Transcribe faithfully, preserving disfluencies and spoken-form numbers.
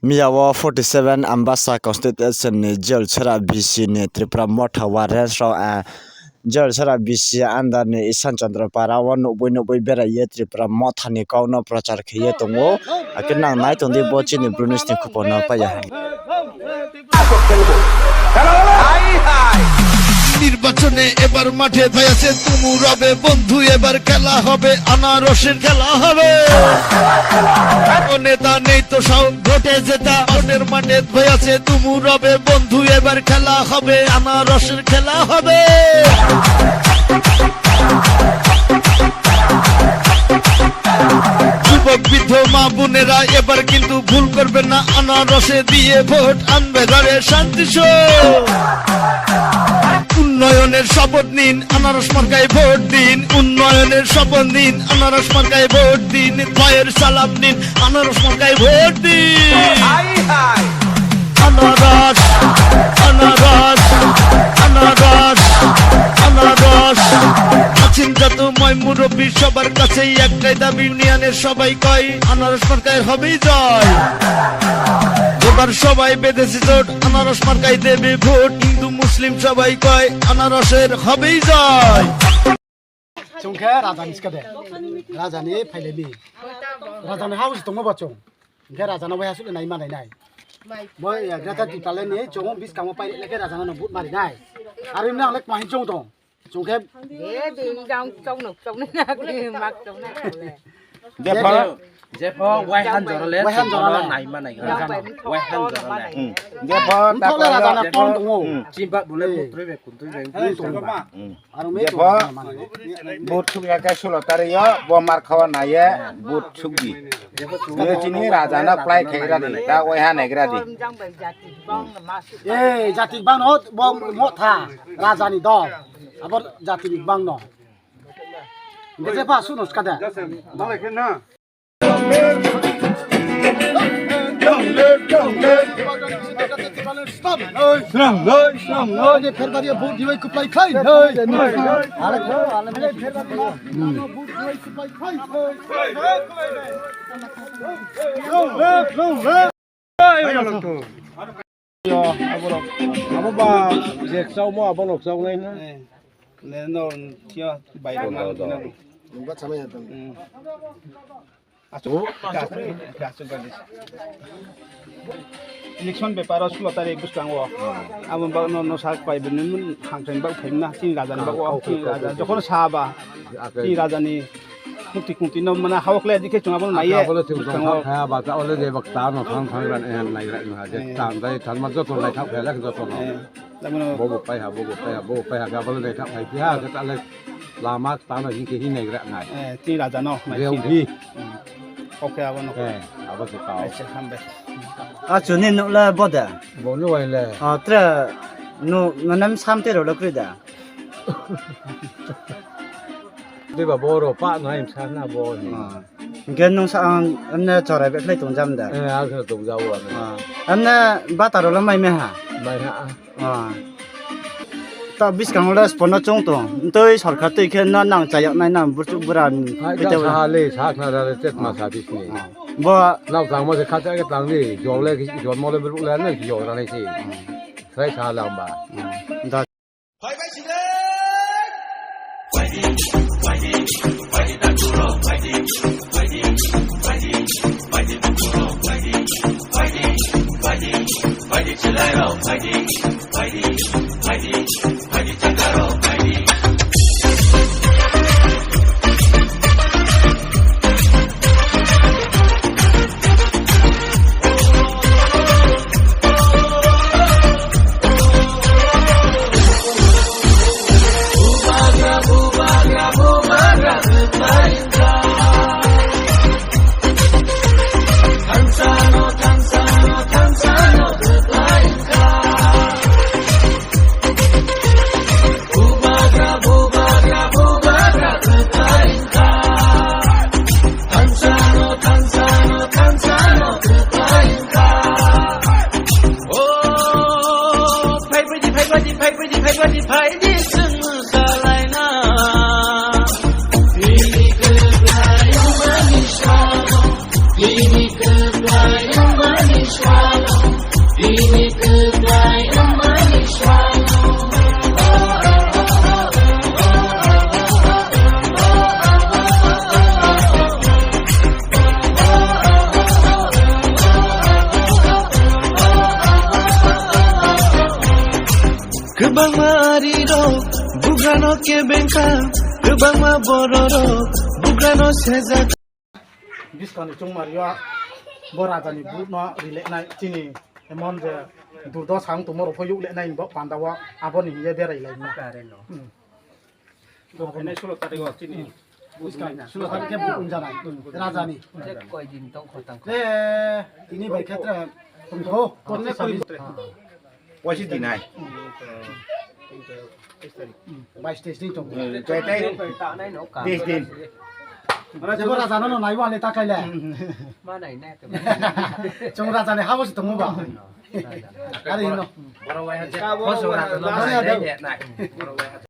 Miyao forty seven Ambasa constituency ni Jolsora B C ni Tripura Motha warrants rok, ah, Jolsora B C under ni Ishan Chandra Para o nukbui nukbui beraiye Tripura Motha ni kok no prochar khaiye tongo. Akhe nang nai tongdi bo chini Brunis ni khupor no paiya. নির্বাচনে এবার মাঠে হয়েছে তুমুল রবে বন্ধু, এবার খেলা হবে আনারসের খেলা হবে। ও নেতা নেই তো সব ভোটে জেতা, ভোটের মাঠে হয়েছে তুমুল রবে বন্ধু, এবার খেলা হবে আনারসের খেলা হবে। যুবক বৃদ্ধ মা বোনেরা এবার কিন্তু ভুল করবেন না, আনারসে দিয়ে ভোট আনবে ঘরে শান্তি সুখ। উন্নয়নের শপথ নিন, আনারস মার্কায় ভোট দিন। উন্নয়নের শপথ নিন, আনারস মার্কায় ভোট দিন। জয়ের সালাম নিন, আনারস মার্কায় ভোট দিন। আনারস, আনারস, আনারস, আনারস। আছেন যত ময় মুরব্বী সবার কাছে একটাই দাবি, ইউনিয়নের সবাই কয় আনারস মার্কায় হবেই জয়। এবার সবাই বেঁধেছে জোট, আনারস মার্কায় দেবে ভোট। হিন্দু মুসলিম সবাই কয় আনারসের হবেই জয়। Chwng khe raja ni skade. Raja ni phailai ni. Raja ni house tongma ba chwng. Hingkhe raja no bai aswk nai manai nai. Bo ya greta Tipale ni chwng bis kamo pai le khe raja no vote mari nai. Aro imna ang le kmai chwng tong. Chwng khe. Ye de jang chwng no chwng na ke mak chwng na le. Jepho, jepho, wai han jora le, wai han jora le. Nai manai. Wai han jora le. Jepho, thok le raja na kon tongo. Chimba bule putrui be kuntui be. Aro me jepho, vote suk ya khe sulo tari yo, bo mar khawa na ye, vote suk di. Ye chini raja na play khe gra di, ta wai han gra di. Eh, jati bang no, bo mo tha, raja ni dol. Abo jati ni bang no. Hingkhe jepho suno skada. Swnam lai, swnam lai. Pherbaria vote dibai kwplai khai. Yo, abo rok. Abo ba je chao mo abo no chao nai na. Eh, le no thia bai rok na. Nungba chamai ya tang. Hmm. Achu, achu, achu, achu, achu. Election beparo sulo tari bwskango. Abo ba no, no sak pai bini hangthani bak phaimna, chini raja ni bak o, chini raja, jokhon sa ba, chini raja ni Mukti kungti no mana hawk le dikhe chunga bono naiye. Abo le chwng tong kha ba ta ole je bak ta no thang thang ran en nai ran ha je tan dai tan ma joto nai thak phela joto no. Bobo pai ha, bobo pai ha, bobo pai ha ga bole nai thak phai ha ga ta le lama ta no hingke hi nai ran nai. Eh, ti raja no nai. Ge ubi. Oke abo no. Eh, abo se ta. Acha hambe. Achu ni no le bode. Bo no wai le. Ah, tre no no nam sam te ro le krida. Diba boro pa no im sa na bo ni. Ah. Hingke nung sa ang emne chorai be khlai tong jam da. Eh, ang khe tong jabo ano. Ah. Emne bataro lo mai me ha. Mai ha. Ah. Ta biskango le spono chong tong. Ntoi sorkar tei khe na nang chayok nai nang burchuk bura ni. Hai ta sa le sa khna da le chet ma sa bisni. Ah. Bo nau tang mo se kha cha ke tang ni jol le jol mo le bur le na jol ra le si. Ah. Sai sa lang ba. Ah. Da. Bangma arirok bugrano kebengkha, kwbangma bororok bugrano sejak. Biskangni chongmario bo rajani butno rilenai chini emon je durdosa wng tongmorok pho yuklenai bo pandao aboni hiye berai laima. Kare no. Hmm. Bo phainai sulo tarigo chini. Biskang sulo tarik khe buk wngjanai rajani. Je koi din tong kho tang kho. Je tini bai khetra tongkho. Torne koi. Waisi dinai. Bais teis din tong. Tei tei. Teis din. Jebo raja no naibo ale ta kaile. Ma nai na. Chong raja ni habo se tongo ba. Ari hino. Boro wai ha je. Koso raja no nai nai.